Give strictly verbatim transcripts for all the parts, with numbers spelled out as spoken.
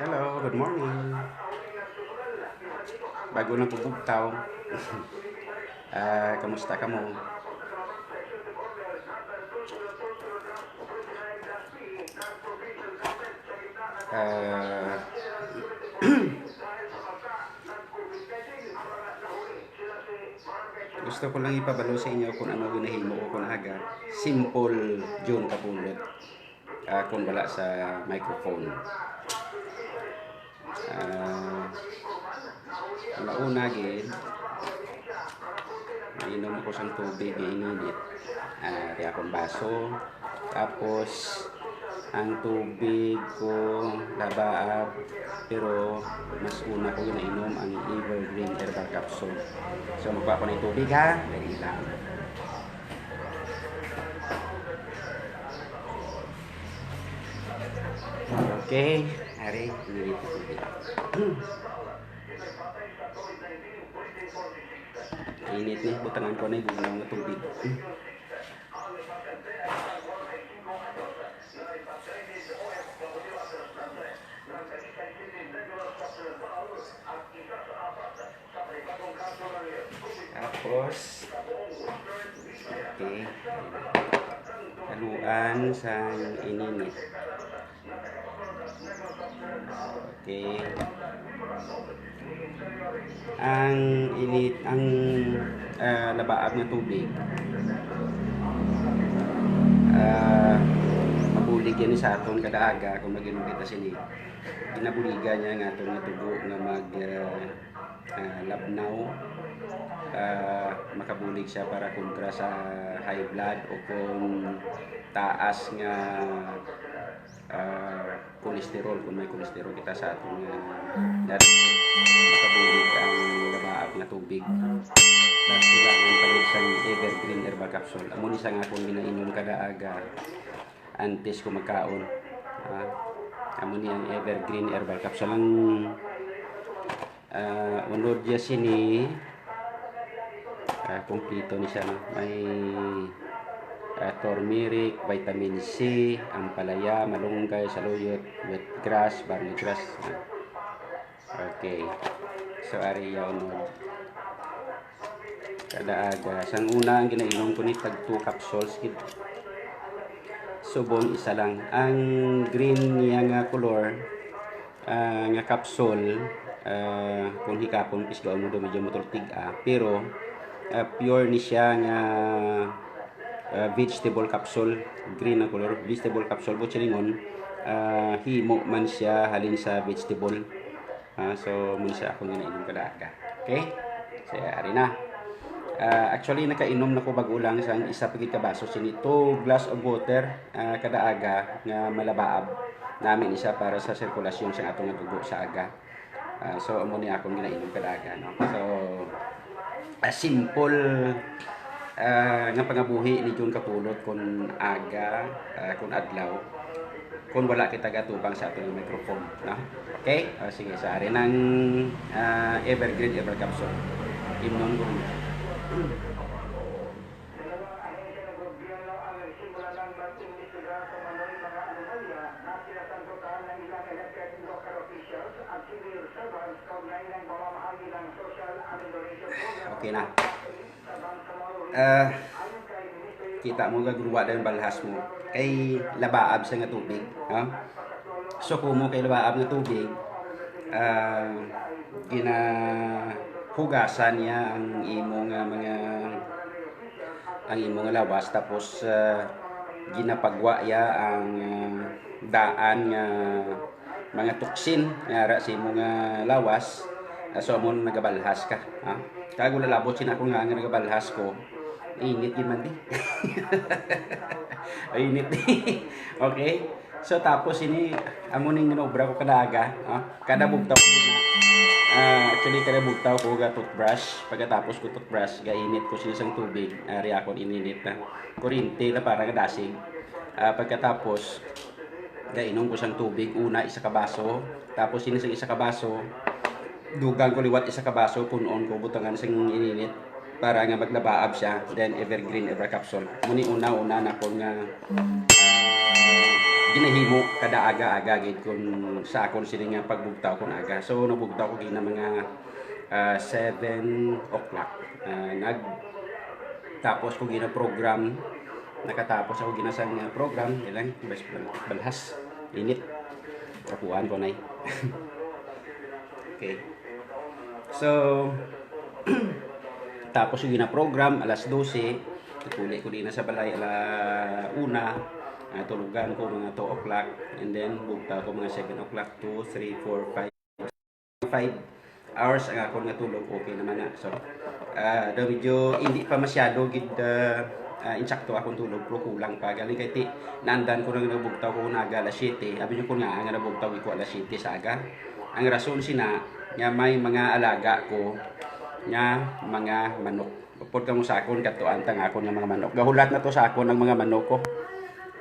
Hello, good morning. Bago lang ko bugtaw. Ah, kamusta ka mo? Ah, gusto ko lang ipabalo sa inyo kung ano ginahimo ko kung aga. Simple, Jun Kapulot. Ah, kung wala sa microphone. Ah, una-una gid, mainom ako sang tubig nga ininit. Ah, di akong baso. Tapos, ang tubig ko, labaab, pero mas una ko ginainom ang Evergreen Herbal Capsule. So, magkuha ko ng tubig, ha? Dali lang. Okay, ari, init na tubig. Init ni, butangan ko na yung bugnaw nga tubig. Tapos, okay. Haluan sa ininit. Okay. Ang init, ang, ah, labaab nga tubig, ah, mabulig yan sa aton kada aga kung mag-inom kita sini. Ginabuligan niya nga aton nga dugo nga mag, ah, ah, labnaw, ah, makabulig siya para kontra sa high blood o kung taas nga, ah, cholesterol, kung may cholesterol kita sa aton nga, dati makabulig ang labaab nga tubig. Tapos kailangan pa gid sang Evergreen Herbal Capsule. Amo ni sa nga akong ginainom kada aga antes ko magkaon. Ah, amo ni ang Evergreen Herbal Capsule. Ang, ah, unod niya sini, ah, kompleto ni siya, no? May, ah, turmeric, vitamin C, ampalaya, malunggay, saluyot, wheatgrass, barley grass. Ah. Okay. So, ari ya unod. Kada aga. Sang una, ang ginainom ko ni tag two capsules gid. Subong isa lang. Ang green niya nga color, ah, nga capsule, ah, kung hikapon, pisgaon mo daw, medyo mutultig, ah. Pero, ah, pure ni siya nga, ah, vegetable capsule. Green ang color, vegetable capsule. Buot silingon, ah, himo man siya halin sa vegetable. Ah, so, muna siya akong ginainom kada aga. Okay? So, ari na. Ah, actually, nakainom na ko bago lang sang isa pa gid ka baso sini. Two glass of water, ah, kada aga nga malabaab. Nami ni siya para sa sirkulasyon sa atong dugo sa aga. Ah, so, amo ni akong ginainom kada aga, no? So, ah, simple, ah, nga pangabuhi ni Jun Kapulot kun aga, ah, kun adlaw, kun wala kita gatubang sa aton microphone, no? Okay? Ah, sige, sa ari nang, ah, Evergreen Ever Capsule. Imnon ko rin. Okay na. Ah, kita mo, gagruwa dayon balhas mo. Kay labaab sa nga tubig, ha? So, kung mo kay labaab nga tubig, ah, ginahugasan niya ang imo nga mga, ang imo nga lawas, tapos, ah, ginapagwa ya ang, ah, daan nga mga toxin nga ara sa imo nga lawas. Ah, so, amo na nagabalhas ka, ha? Kag wala labot sina ako nga, nga nagabalhas ko. Init gid man di. Ay, init di. Okay? So, tapos ini, amo ning ginobra ko kada aga, ha? Kada bugtaw ko na. Ah, actually, kada bugtaw ko ga toothbrush. Pagkatapos ko toothbrush, gainit ko siya sang tubig. Ari akon ininit na. Kuryente na para nga dasig. Ah, pagkatapos, gainom ko sang tubig. Una, isa ka baso. Tapos, ini sang isa ka baso, dugang ko liwat isa ka baso, pun-on ko, butangan sing ininit para nga maglabaab siya. Then, Evergreen, Ever Capsule. Muni una-una na ko nga, ah, ginahimo kada aga-aga gid kun sa akon sini nga pagbugtaw kun aga. So, nabugtaw ko gina mga, ah, seven o'clock. Ah, nag-, tapos ko gina program, nakatapos ako gina sang, ah, program, ilang bas-, balhas, init. Kapuan ko, nay. Okay. So, tapos yung gina-program, alas dose, naguli ko din na sa balay, ala una, ah, tulugan ko mga two o'clock, and then bugta ko mga seven o'clock, two, three, four, five, five hours ang akon nga tulog, okay naman na. So, ah, daw medyo hindi pa masyado gid, ah, ah, insakto akong tulog, pero kulang pa. Galing kay ti, naandan ko nang nabugtaw ko na aga alas siyete. Abi niyo ko nga, nga nabugtaw ko alas siyete sa aga. Ang rason sina, nga may mga alaga ko nga mga manok. Upod kamo sa akon, katuan tang akon nga mga manok. Gahulat na to sa akon ang mga manok ko.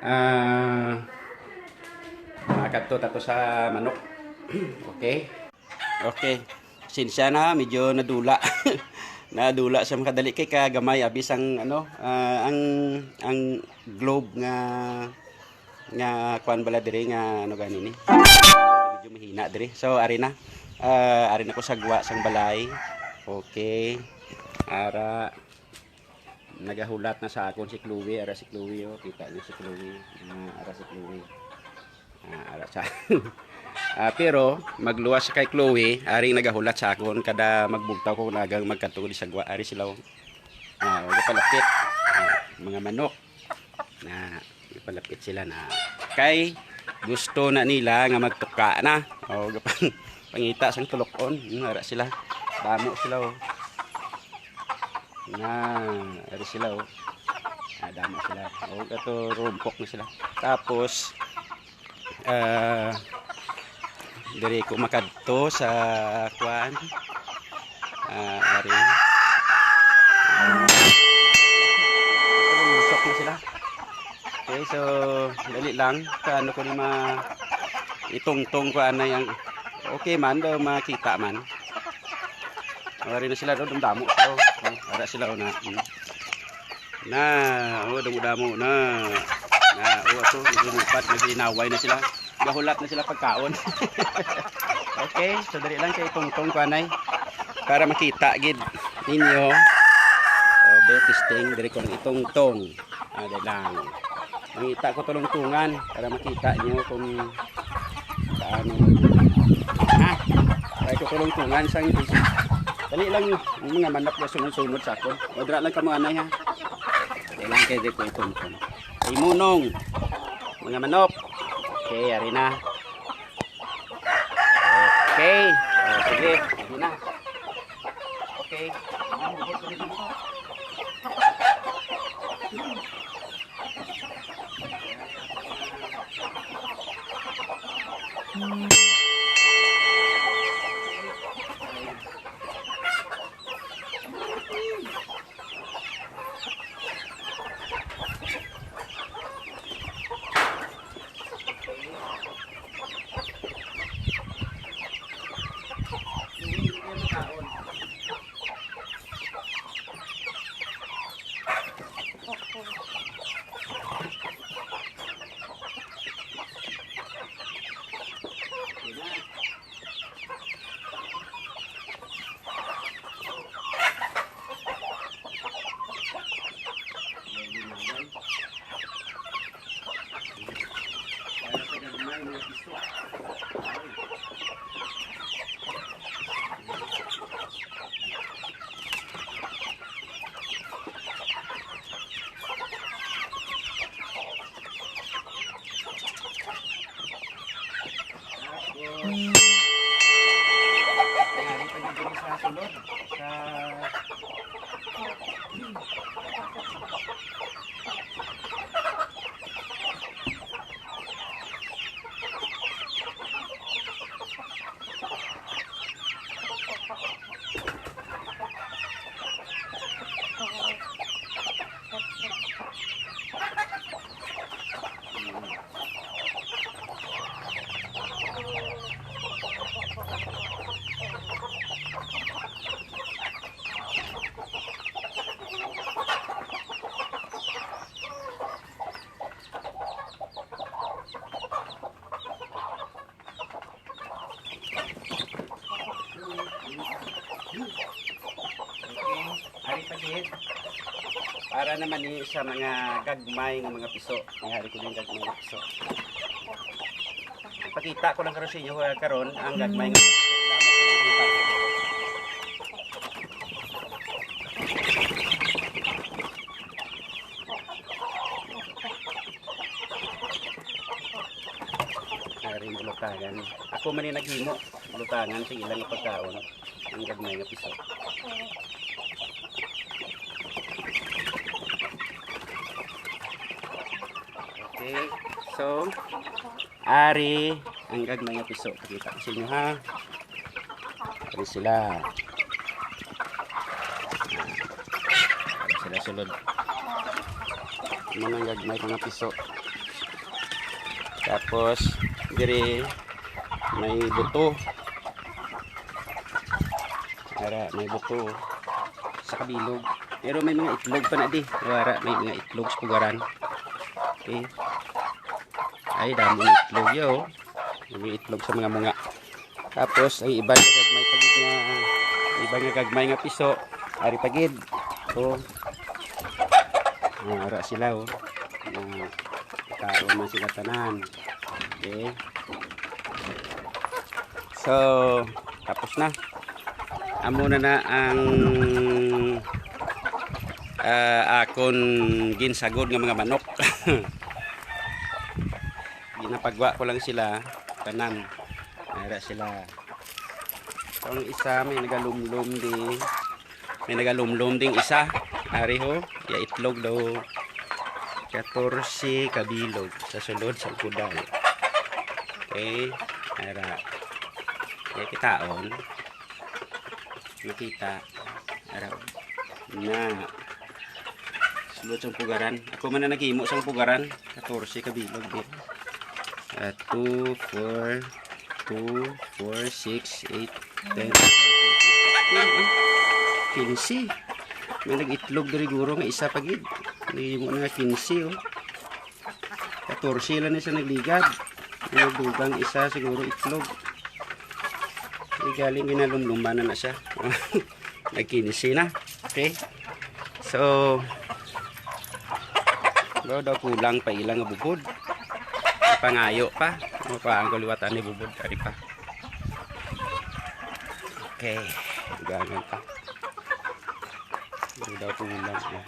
Ah, makadto ta to sa manok. Okay. Okay. Sinsya na, medyo nadula. Nadula sa makadali kay kagamay abi sang ano, ah, ang, ang globe nga, nga kuan bala diri nga ano gani ni. Medyo mahina diri. So, ari na. Ah, ari na ko sa gwa sang balay. Okay. Ara, nagahulat na sa akon si Chloe. Ara si Chloe, oh. Kita niyo si Chloe. Ah, ara si Chloe. Ah, ara sa. Ah, pero magluwas sa kay Chloe, aring nagahulat sa akon kada magbugtaw ko nagang magkatungod sa gwa. Ari sila, oh. Ah, wala palapit. Ah, mga manok. Na, palapit sila na. Kay gusto na nila nga magtuka na. Oh, gapang pangita sang tulok-on. Hmm, ara sila. Damo sila, oh. Na, ari sila, oh. Ah, damo sila. Oh, ato rumpok na sila. Tapos, ah, diri ko makadto sa kuan. Ah, ari. Ah, lulusok na sila. Okay, so, dali lang. Kaano ko ni ma-, itungtong ko anay ang, okay man, daw makita man. Ari na sila, daw, damo. So, oh, ara sila, oh, na. Hmm. Na, oh, damo-damo na. Na, oh, ato, naglulupat, naglinaway na sila. Gahulat na sila pagkaon. Okay, so dali lang kay tungtong ko anay. Para makita gid ninyo. Oh, be testing, diri ko lang itungtong. Ah, dali lang. Mangita ko tulungtungan para makita niyo kung paano. Ha? Ay ko tulungtungan sang dali lang yung mga manok na sunod-sunod sa akon. O, dira lang kamo anay, ha. Kailangan kayo dito itong, itong. Ay, munong. Mga manok. Okay, ari na. Okay. O, sige. Sige na. Okay. Naman ni sa mga gagmay nga mga piso. Nangyari ko din gagmay nga piso. Ipakita ko lang karon sa inyo, ah, karon ang gagmay nga piso. Ari ang bulutangan. Ako man ni naghimo. Bulutangan sa ilang pagkaon. Ang gagmay nga piso. Okay. So, ari ang gagmay nga piso. Pakita ko sa inyo, ha. Ari sila. Ari sila sulod. Ano man gagmay nga piso. Tapos, diri may buto. Ara, may buto sa kabilog. Pero may mga itlog pa na di. Wara, may mga itlog sa pugaran. Okay. Ay, damo ng itlog yo. May itlog sa mga munga. Tapos, ay iba nga gagmay pa gid nga, iba nga gagmay nga piso. Ari pa gid. Oh. Ah, ara sila, oh. Ah, kaon man sila tanan. Okay. So, tapos na. Amo na na ang, ah, akon ginsagod nga mga manok. Ginapagwa ko lang sila, tanan. Ara sila. Ang isa may nagalumlom di. May nagalumlom ding isa. Ari ho, ya itlog daw. Katorse ka bilog sa sulod sa kuday. Okay. Ara. Ya kitaon. Makita. Ara. Na. Sulod sang pugaran. Ako man na naghimo sang pugaran. Katorse ka bilog di. Ah, two, four, two, four, six, eight, ten, fifteen, kinse. May nag-itlog diri guro nga isa pa gid. Naghimo na nga kinse, oh. Katorse lang ni sa nagligad. May nagdugang isa siguro itlog. Di galing ginalumluman na na siya. Nagkinse na. Okay. So, daw, daw kulang pa ilang bubod. Pangayo pa. Ano pa ang kuliwatan ni bubod? Ari pa. Okay. Ganun pa. Daw, daw kulang. Oh.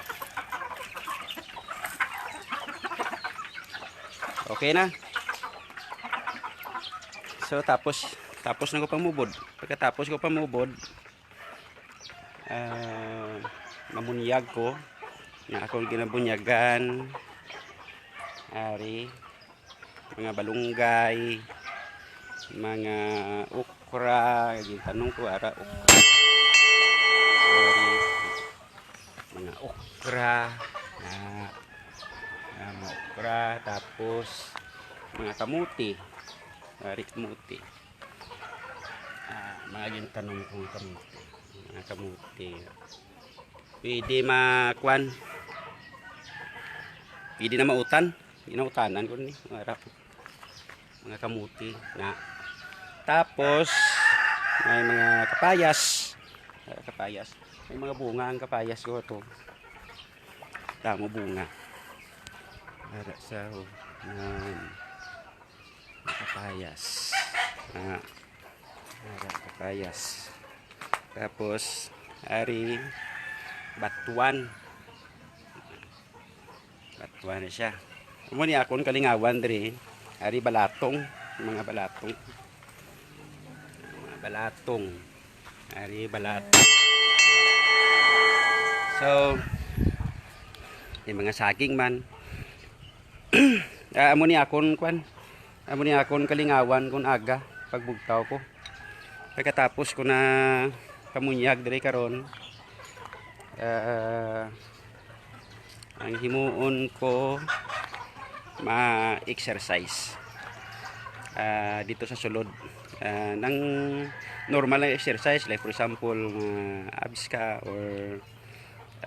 Okay na. So, tapos, tapos na ko pamubod. Pagkatapos ko pamubod, ah, mamunyag ko. Nga akong ginabunyagan. Ari, mga balunggay, mga okra, gintanong ko, ara, okra. Ari, mga okra, ah, ah, mga okra, tapos mga kamuti. Ari, kamuti. Ah, mga gintanom kong kamuti. Mga kamuti. Pwede ma-, kwan. Pwede na mautan. Ginautanan ko ni. Mga rap-, mga kamuti na. Tapos, may mga kapayas. Ah, kapayas. May mga bunga ang kapayas ko to. Damo bunga. Ara sa, oh. Yan. Kapayas. Ah. Ara, kapayas. Tapos, ari, batuan. Batuan na siya. Amo ni akon kalingawan diri. Ari, balatong. Mga balatong. Mga balatong. Ari, balatong. So, may mga saging man. Ah, amo ni akon, kwan. Amo ni akon kalingawan kon aga pagbugtaw ko. Pagkatapos ko na kamunyag diri karon, ah, ang himuon ko ma-exercise, ah, dito sa sulod. Ah, nang normal na exercise, like for example, mga abs ka or,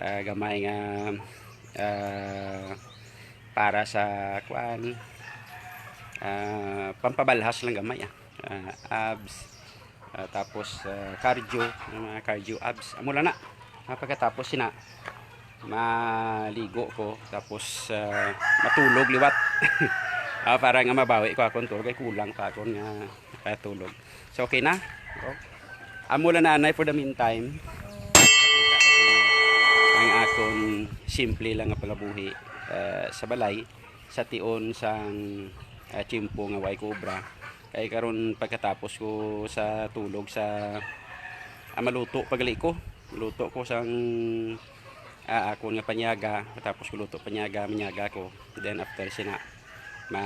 ah, gamay nga, ah, para sa, kuan, ah, pampabalhas lang gamay, ah. Ah, abs, ah, tapos, ah, cardio, ang mga cardio abs. Amo lang na. Ah, pagkatapos sina, maligo ko, tapos, ah, matulog liwat. Ah, para nga mabawi ko akon tulog, kay kulang pa akon nga, ah, tulog. So, okay na. Oh. Amo lang, nanay, for the meantime. Ang akon simple lang nga pangabuhi, ah, sa balay, sa tion sang, ah, tiyempo nga way ko obra. Kay karon, pagkatapos ko sa tulog sa, ah, maluto pa gali ko. Luto ko sang, ah, akon nga panyaga, tapos ko luto panyaga, manyaga ko. Then after sina, ma,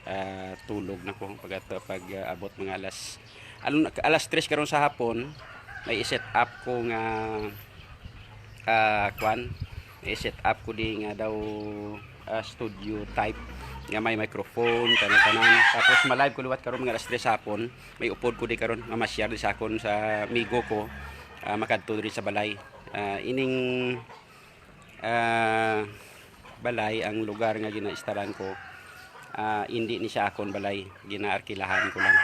ah, tulog na ko pag, pag, ah, abot mga alas, alon-, alas tres karon sa hapon, may i-set up ko nga, ah, kwan, may i-set up ko di nga daw, ah, studio type nga may microphone, tanan-tanan. Tapos ma-live ko liwat karon mga alas tres sa hapon. May upod ko di karon, mamasyar di sa akon sa amigo ko, ah, makadto diri sa balay. Ah, ining, ah, balay, ang lugar nga ginaistaran ko, ah, indi ni siya akon balay, ginaarkilahan ko lang.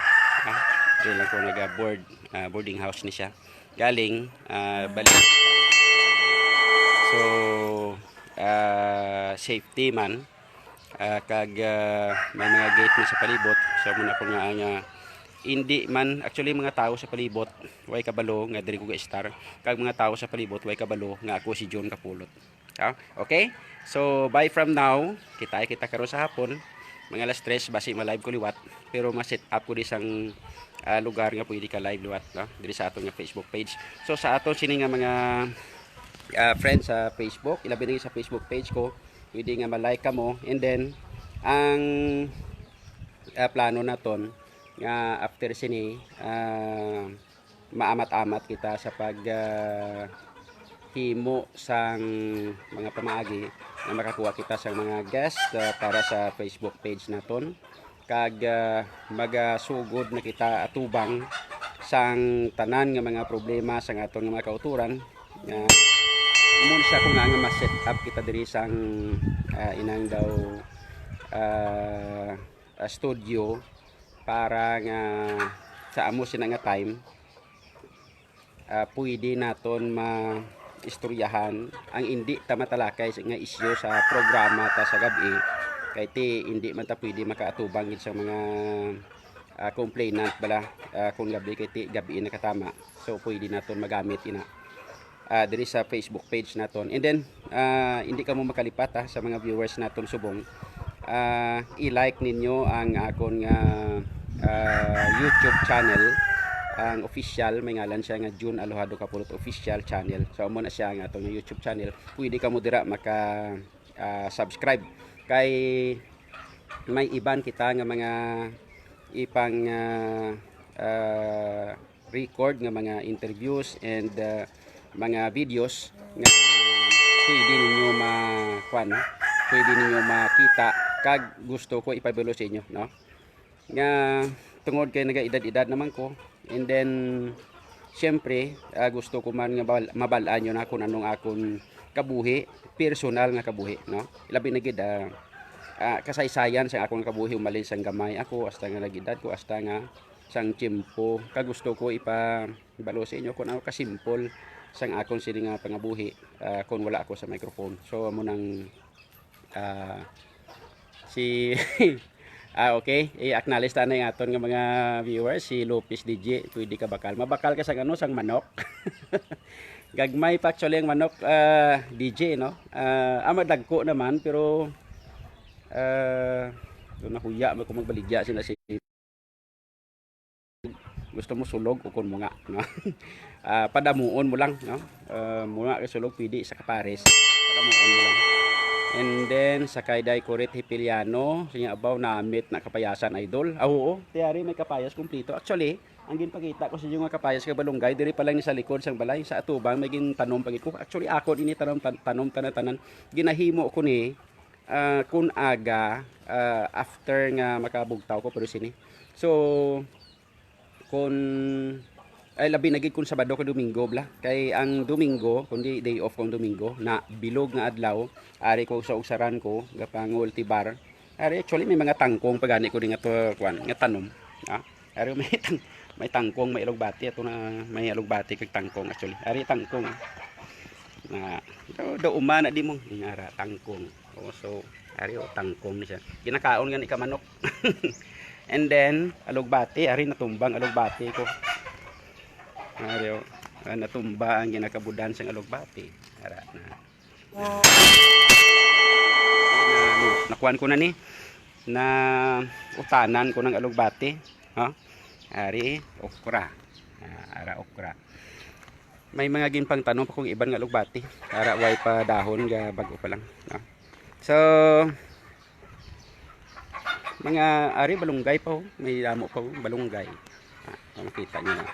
Ah, diri lang ko naga-board, ah, boarding house ni siya. Galing, ah, balik. So, ah, safety man, ah, kag, ah, may mga gate man sa palibot. So, muna ko nga, nga, hindi man, actually, mga tao sa palibot, way kabalo nga diri ko ga-star. Kag mga tao sa palibot, way kabalo nga ako si John Kapulot. Ah, okay? So, bye from now. Kita kita karon sa hapon. Mga alas tres, basi ma-live ko liwat. Pero ma-set up ko di sang, ah, lugar nga pwede ka live liwat, no? Diri sa aton nga Facebook page. So, sa aton sini nga mga, ah, friends sa Facebook, ilabi na sa Facebook page ko, pwede nga ma-like kamo. And then, ang, ah, plano naton nga after sini, ah, maamat-amat kita sa pag, ah, himo sang mga pamaagi nga makakuha kita sang mga guest, ah, para sa Facebook page naton. Kag, ah, magasugod na kita atubang sang tanan nga mga problema sang aton nga mga kauturan. Nga, amo na siya ko nga, nga ma-set up kita diri sang, ah, inang daw, ah, ah, studio para nga sa amo sina nga time, ah, pwede naton maistoryahan ang indi ta matalakay sa, nga isyu sa programa ta sa gab-i, kay ti indi man ta pwede makaatubang gid sa mga, ah, complainant bala, ah, kung gab-i, kay ti gab-i nakatama. So, pwede naton magamit ina, ah, diri sa Facebook page naton. And then, ah, hindi kamo makalipat, ah, sa mga viewers naton subong, ah, i-like ninyo ang akon nga, ah, YouTube channel. Ang official, may ngalan siya nga June Alojado Kapulot Official Channel. So, amo na siya ang aton nga YouTube channel. Pwede kamo dira maka, ah, subscribe. Kay may iban kita nga mga ipang, ah, ah, record nga mga interviews and, ah, mga videos nga pwede ninyo ma-, kuwan, no? Pwede ninyo makita kag gusto ko ipabalo sa inyo, no? Nga tungod kay nagaedad-edad naman ko, and then, siyempre, ah, gusto ko man nga bal-, mabal-an yun na kung anong akon kabuhi, personal nga kabuhi, no? Labi na gid, ah, ah, kasaysayan sa akong kabuhi, umalin sang gamay ako, hasta nga nag-edad ko, hasta nga sang tiyempo. Kag gusto ko ipabalo sa inyo kung ano ka-simple sang akon sini nga pangabuhi, ah, kung wala ako sa microphone. So, amo nang, ah, si, ah, okay, i-acknowledge ta na yung aton nga mga viewers, si Lopez D J, pwede ka bakal. Mabakal ka sang ano, sang manok. Gagmay pa actually ang manok, ah, D J, no? Ah, ah, madagko naman, pero, ah, doon nahuya, may kung magbaligya sila si gusto mo sulog o kun munga, no? Ah, padamuon mo lang, no? Ah, munga kay sulog, pwede sa kapares. Padamuon mo lang. And then, sa kay Day Coret Hipiliano, siya, "Abaw, namit na kapayasan, idol." Ah, oo, tiyari may kapayas, kumplito. Actually, ang ginpakita ko sa inyo nga kapayas kag balunggay, diri pa lang ni sa likod sang balay, sa atubang, may gintanom pa gid ko. Actually, ako ini tanom, tan-, tanom tanan-tanan. Ginahimo ko ni, ah, kun aga, ah, after nga makabugtaw ko, pero sini. So, kun, ay, labi na gid kun Sabado kag Domingo, bala. Kay ang Domingo, kundi day off ko ang Domingo, na bilog nga adlaw, ari ko sa ugsaran ko, gapangultibar. Ari, actually, may mga tangkong pa gani ko di nga to, kuwan, nga tanom. Ah, ari, may tang-, may tangkong, may alugbati, ato na may alugbati kag tangkong, actually. Ari, tangkong. Na, daw, daw umana di mo. Ngara, tangkong. Oh, so, ari, oh, tangkong ni siya. Ginakaon gani ka manok. And then, alugbati, ari, natumbang alugbati ko. Ari, oh, ah, natumba ang ginakabudan sang alugbati. Ara, na. Na, nakuan ko na ni. Na utanan ko ng alugbati. Ha? Ari, okra. Ah, ara, okra. May mga ginpangtanom pa kong iban nga alugbati. Ara, way pa dahon, ga bag-o pa lang, no? So, mga ari, balunggay pa, oh. May damo pa, oh, balunggay. Ah, makita niyo na.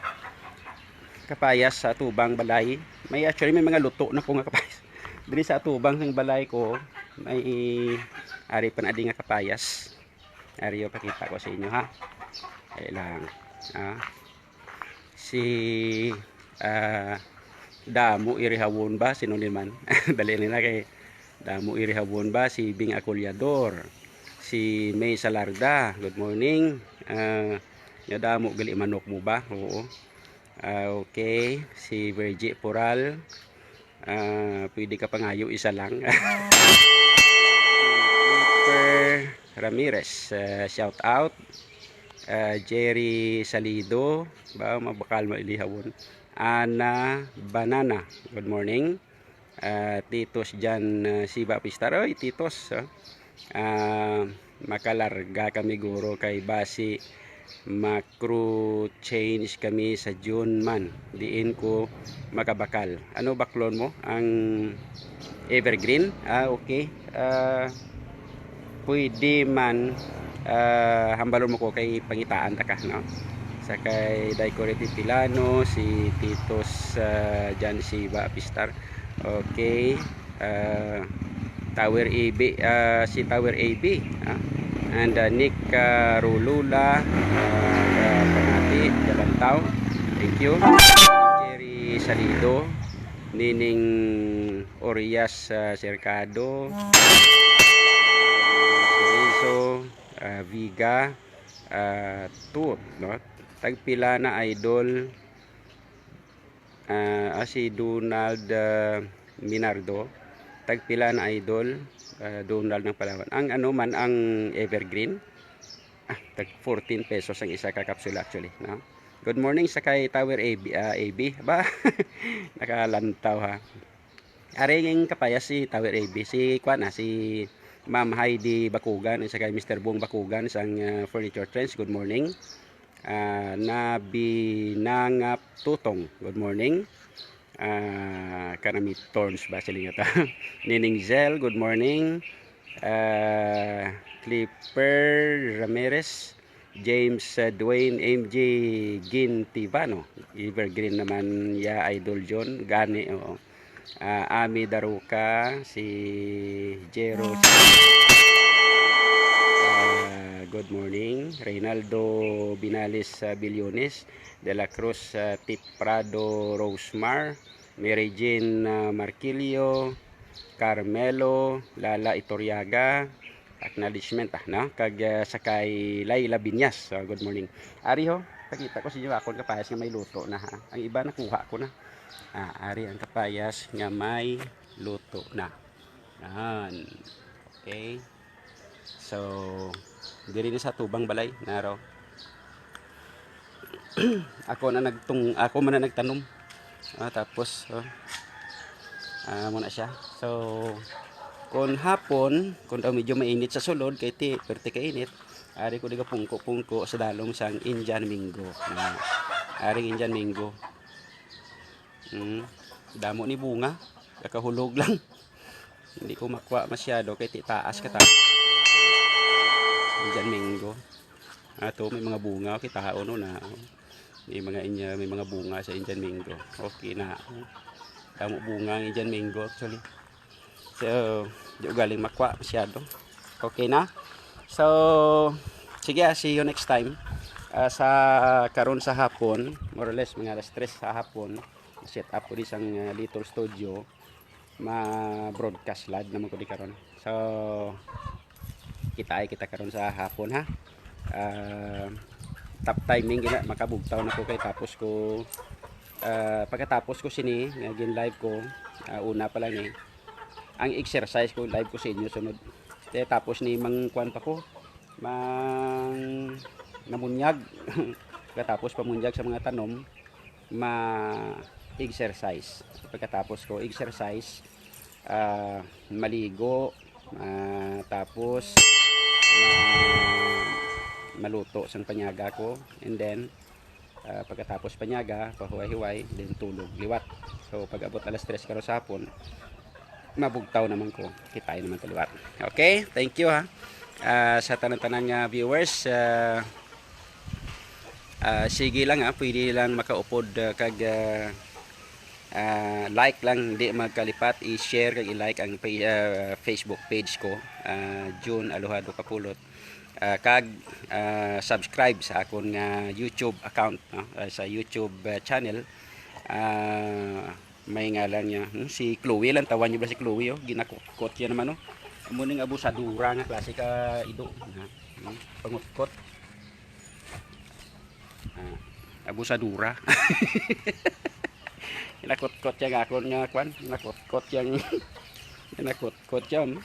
Kapayas sa atubang balay. May, actually, may mga luto na po nga kapayas. Diri sa atubang ng balay ko, may ari pa na di nga kapayas. Ari, oh, pakita ko sa inyo, ha. Ay lang. Ah. Si, ah, Damo Irihawon ba? Sino ni man? Dali nila kay Damo Irihawon ba? Si Bing Acolyador. Si May Salarda. Good morning. Ah, ya Damo, gali manok mo ba? Oo. Ah, okay. Si Virgie Pural. Ah, pwede ka pangayo, isa lang. Clipper Ramirez, ah, shout out. Ah, Jerry Salido, ba, mabakal mo Irihawon. Ana Banana, good morning. Ah, Titos Jan, ah, Siba Pistar. Oy, Titos, ah. Ah, makalarga kami, guro, kay basi ma-crew change kami sa June man. Diin ko makabakal. Ano baklon mo? Ang evergreen? Ah, okay. Ah, pwede man, ah, hambalon mo ko kay pangitaan ta ka, no? Sa kay Day Corette Pilano, si Titos, ah, Jan Siba Pistar. Okay. Ah, Tower A B, ah, si Tower A B, ah, and, ah, Nick, ah, Rulula, ah, ah, Panati, Galantaw. Thank you. Jerry Salido, Nining Orias, ah, Cercado, Cerezo, ah, Viga, ah, Tut, no? Tagpila na, idol. Ah, ah, si Donald, ah, Minardo. Tagpila na, idol? Ah, Donald ng Palawan. Ang ano man, ang evergreen? Ah, tag fourteen pesos ang isa ka kapsula, actually, no? Good morning sa kay Tower A B, ah, A B. Ba? Nakalantaw, ha. Ari ang kapayas si Tower A B. Si, kuan na, si Ma'am Heidi Bakugan, sa kay Mister Bong Bakugan, sang, ah, Furniture Trends. Good morning. Ah, Nabinangap Tutong, good morning. Ah, Karami Thorns ba sila nga ta? Nining Zel, good morning. Ah, Clipper Ramirez, James, ah, Dwayne, M J Gintivano, Evergreen naman ya, Idol John, gani, oo. Ah, Ami Daruca, si Jero, ah, good morning. Reynaldo Binales, ah, Bilyones, De La Cruz, ah, Tip Prado, Rosemar, Mary Jane, ah, Marquillo, Carmelo, Lala Itoriaga, acknowledgement, ah, no? Kag, ah, sa kay Laila Binyas, ah, good morning. Ari ho, pakita ko sa inyo akon kapayas nga may luto na, ha. Ang iba nakuha ko na. Ah, ari ang kapayas nga may luto na. Yan. Okay. So, diri ni sa tubang balay, naro. Ako na nagtung-, ako man na nagtanom. Ah, tapos, oh, ah, muna siya. So, kung hapon, kung daw medyo mainit sa sulod, kay ti, perte ka init, ari ko diga pungko-pungko sa dalom sang Indian mango. Ah, aring Indian mango. Mm, damo ni bunga, kakahulog lang. Hindi ko makuha masyado kay ti taas ka ta. Indian mango. Ato, may mga bunga, kita, oh, no, na. May mga inya, may mga bunga sa Indian mango. Okay na. Damo bunga ang Indian mango, actually. So, di ko galing makuha masyado. Okay na. So, sige, ah, see you next time. Ah, sa karon sa hapon, more or less mga alas tres sa hapon, set up ko di sang, ah, little studio. Ma-broadcast live naman ko di karon. So, kita ay kita karon sa hapon, ha. Ah, top timing gina, makabugtaw na ko kay tapos ko Ah, pagkatapos ko sini nga gin-live ko, ah, una pa lang ni, ang exercise ko, live ko sa inyo sunod. Kaya tapos ni, mangkuan pa ko, mang namunyag. Pagkatapos pamunyag sa mga tanom, ma-exercise. Pagkatapos ko exercise, ah, maligo, ah, tapos, ah, maluto sang panyaga ko, and then, ah, pagkatapos panyaga, pahuway-huway, then tulog liwat. So, pag-abot alas tres karon sa hapon, mabugtaw naman ko. Kitai naman ta liwat. Okay, thank you ha. Ah, sa tanan-tanan nga viewers, ah, ah, sige lang ha, pwede lang makaupod, ah, kag, ah, ah, like lang, di magkalipat, i-share kag i-like ang pa-, ah, Facebook page ko, ah, June Alojado Kapulot. Ah, kag, ah, subscribe sa akon nga YouTube account, no? Ah, sa YouTube, ah, channel. Ah, may ngalan niya, hmm, si Chloe lang, tawan niyo ba si Chloe, oh? Ginakutkot yan naman, oh. Amo ning abusadura nga klase ka ido, ha? Hmm, pangutkot. Ah, abusadura. Ginakutkot yang akon nga kwan, ginakutkot yang, ginakutkot yan.